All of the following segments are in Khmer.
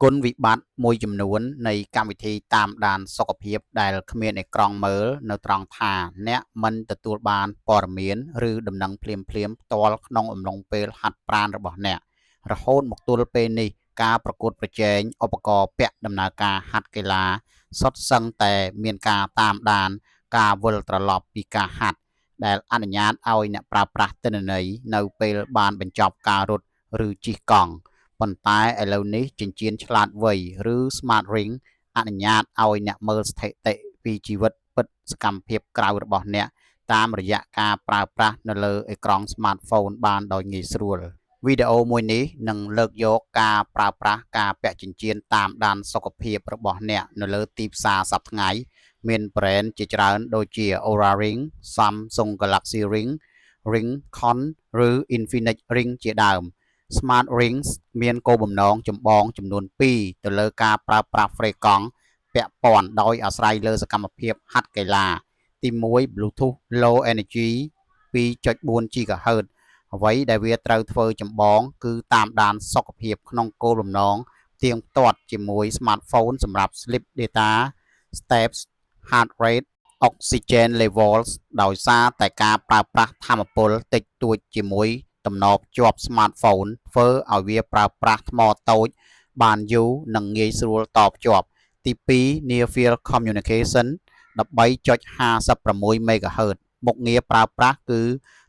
គុណវិបត្តិមួយចំនួននៃកម្មវិធីតាមដានសុខភាពដែលគ្មានអេក្រង់មើលនៅត្រង់ថាអ្នកមិនទទួលបានព័ត៌មានឬដំណឹងភ្លាមៗផ្ទាល់ក្នុងអំឡុងពេលហាត់ប្រាណរបស់អ្នក រហូតមកទល់ពេលនេះការប្រកួតប្រជែងឧបករណ៍ពាក់ដំណើរការហាត់កីឡាសុទ្ធសឹងតែមានការតាមដានការវិលត្រឡប់ពីការហាត់ ដែលអនុញ្ញាតឲ្យអ្នកប្រើប្រាស់ទិន្នន័យនៅពេលបានបញ្ចប់ការរត់ឬជិះកង់ ប៉ុន្តែឥឡូវនេះចិញ្ចៀនឆ្លាតវៃឬ Smart Ring អនុញ្ញាតឲ្យអ្នកមើលស្ថិតិពីជីវិតពិតសកម្មភាពក្រៅរបស់អ្នកតាមរយៈការប្រើប្រាស់នៅលើអេក្រង់ Smartphone បានដោយងាយស្រួល។ វីដេអូមួយនេះនឹងលើកយកការប្រើប្រាស់ការពាក់ចិញ្ចៀនតាមដានសុខភាពរបស់អ្នកនៅលើទីផ្សារសព្វថ្ងៃមានប្រេនជាច្រើនដូចជា Oura Ring, Samsung Galaxy Ring, RingConn ឬ Infinix Ring ជាដើម។ Smart Rings មានគោលបំណងចម្បងចំនួនពីរទៅលើការប្រើប្រាស់ហ្វ្រេកង់ពាក់ព័ន្ធដោយអាស្រ័យលើសកម្មភាពហាត់កីឡា ទី1 Bluetooth Low Energy 2.4 GHz អ្វីដែលវាត្រូវធ្វើចម្បងគឺតាមដានសុខភាពក្នុងគោលបំណងផ្ទៀងផ្ទាត់ជាមួយ Smartphone សម្រាប់ Sleep Data, Steps, Heart Rate, Oxygen Levels ដោយសារតែការប្រើប្រាស់ថាមពលតិចតួចជាមួយតំណភ្ជាប់ Smartphone ធ្វើឲ្យវាប្រើប្រាស់ថ្មតូចបានយូរនិងងាយស្រួលតភ្ជាប់ ទី2 Near Field Communication 13.56 MHz មុខងារប្រើប្រាស់គឺ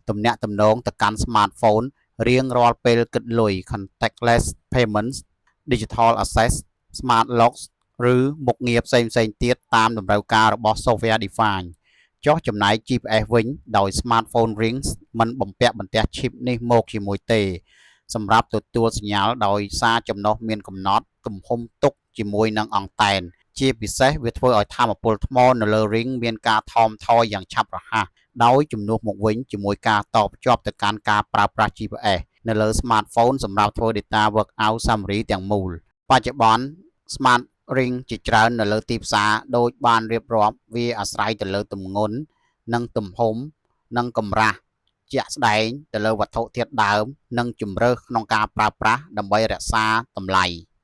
ទំនាក់ទំនងទៅកាន់ Smartphone រៀងរាល់ពេលគិតលុយ Contactless Payments, Digital Access, Smart Locks ឬមុខងារផ្សេងៗទៀតតាមតម្រូវការរបស់ Software Defined ចុះចំណែក GPS វិញដោយ Smartphone Rings មិនបំពាក់បន្ទះឈីបនេះមកជាមួយទេ សម្រាប់ទទួលសញ្ញាដោយសារចំណុះមានកំណត់ទំហំទុកជាមួយនឹងអង់តែន ជាពិសេសវាធ្វើឲ្យថាមពលថ្មនៅលើ Ring មានការថមថយយ៉ាងឆាប់រហ័សដោយជំនួសមកវិញជាមួយការតភ្ជាប់ទៅកាន់ការប្រើប្រាស់ GPS នៅលើ Smartphone សម្រាប់ធ្វើ Data Workout Summary ទាំងមូល បច្ចុប្បន្ន Smart Ring ជាច្រើននៅលើទីផ្សារដូចបានរៀបរាប់វាអាស្រ័យទៅលើទម្ងន់និងទំហំនិងកម្រាស់ជាក់ស្ដែងទៅលើវត្ថុធាតុដើមនិងជម្រើសក្នុងការប្រើប្រាស់ដើម្បីរក្សាតម្លៃ។